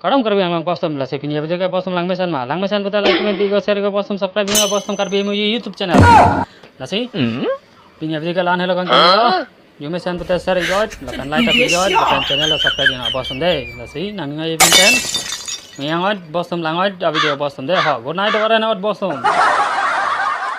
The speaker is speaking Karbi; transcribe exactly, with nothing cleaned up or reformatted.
Kardom Karbi Anglong bostum, lasi pini a-video ke bostum langmesen ma. Langmesen puta like, comment, pi-iknon, share iknon bostum, subscribe iknon bostum Karbi Muji YouTube channel. Lasi pini a-video ke la-an helo kang. Jumesen puta share iknon, lapen like ta pi-iknon, lapen channel lo subscribe iknon bostum dei. Lasi nang ngai pinten. Miyang iknon bostum, lang iknon a-video bostum dei. Ho, good night, ore not bostum.